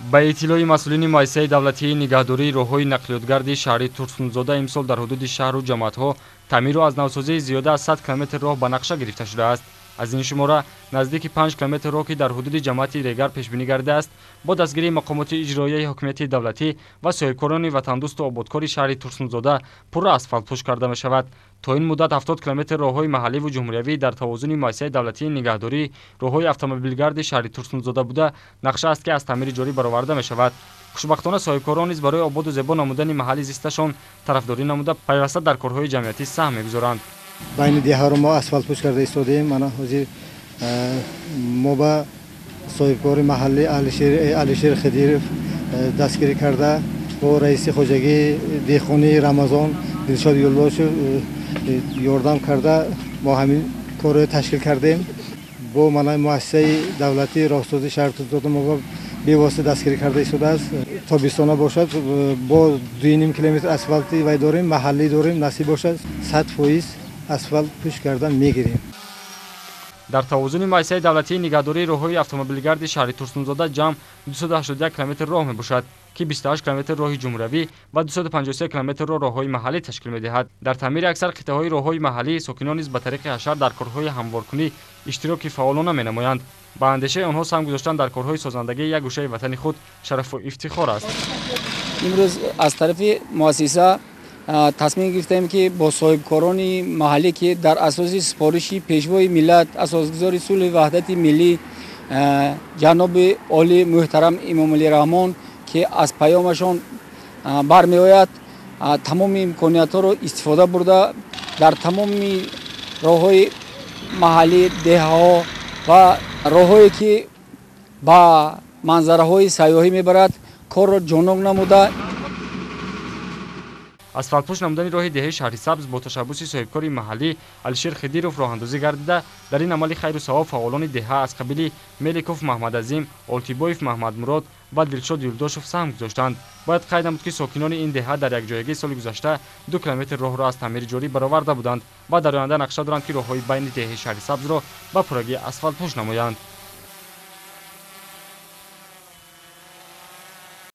Ба иттилои масъулини муассисаи давлатии нигаҳдории роҳҳои нақлиётгарди шаҳри Турсунзода, имсол дар ҳудуди шаҳру ҷамоатҳо таъмиру аз навсозии зиёда аз 100 километр роҳ ба нақша гирифта шудааст. Аз ин шумора наздики 5 километр роҳ, ки дар ҳудуди ҷамоати Регар пешбинӣ гардидааст, бо дастгирии мақомоти иҷроияи ҳокимияти давлатӣ ва соҳибкорони ватандӯсту ободкори шаҳри Турсунзода пурра асфалтпӯш карда мешавад. То ин муддат 70 километр роҳҳои маҳалливу ҷумҳуриявӣ дар тавозуни муассисаи давлатии нигаҳдории роҳҳои автомобилгарди шаҳри Турсунзода буда, нақша аст, ки аз таъмири ҷорӣ бароварда мешавад. Хушбахтона, соҳибкорон низ барои ободу зебо намудани маҳалли зисташон тарафдорӣ намуда, пайваста дар корҳои ҷамъиятӣ саҳм мегузоранд. Байни деҳаро мо асфалтпӯш карда истодаем. Мана ҳозир мо ба соҳибкори маҳаллӣ Алишер Хидиров дастгирӣ карда, бо раиси хоҷагии деҳқонии Рамазон Дилшод Юлдошев ёрдам карда, мо ҳамин корро ташкил кардем. Бо мана муассисаи давлатии роҳсозии шаҳри Турсунзода мо бевосита дастгирӣ карда истодааст. Тобистона бошад, бо 2,5 километр асфалти вай дорем, маҳаллӣ дорем, насиб бошад, 100% асфалт пӯш карда мегирем. Дар тавозуни муассисаи давлатии нигаҳдории роҳҳои автомобилгарди шаҳри Турсунзода ҷамъ 281 километр роҳ мебошад, ки 28 километр роҳи ҷумҳуриявӣ ва 253 километрро роҳҳои маҳаллӣ ташкил медиҳад. Дар таъмири аксар қитъаҳои роҳҳои маҳаллӣ сокинон низ ба тариқи ҳашар дар корҳои ҳамворкунӣ иштироки фаъолона менамоянд. Ба андешаи онҳо, саҳм гузоштан дар корҳои созандагии як гӯшаи ватани худ шарафу ифтихор аст. Имрӯз аз тарафи муассиса тасмим гирифтем, ки бо соҳибкорони маҳаллӣ, ки дар асоси супориши Пешвои миллат, асосгузори сулҳи ваҳдати миллӣ, ҷаноби олӣ муҳтарам Эмомалӣ Раҳмон, ки аз паёмашон бармеояд, тамоми имкониятҳоро истифода бурда, дар тамоми роҳҳои маҳаллӣ, деҳаҳо ва роҳҳое, ки ба манзараҳои сайёҳӣ мебарад, корро ҷонок намуда. Асфалтпӯш намудани роҳи деҳаи Шаҳрисабз бо ташаббуси соҳибкори маҳаллӣ Алишер Хидиров роҳандозӣ гардида, дар ин амали хайру савоб фаъолони деҳа аз қабили Меликов Маҳмадазим, Олтибоев Маҳмадмурод ва Дилшод Юлдошев саҳм гузоштанд. Бояд қайд намуд, ки сокинони ин деҳа дар якҷоягӣ соли гузашта 2 километр роҳро аз таъмири ҷорӣ бароварда буданд ва дар оянда нақша доранд, ки роҳҳои байни деҳаи Шаҳрисабзро ба пуррагӣ асфалтпӯш намоянд.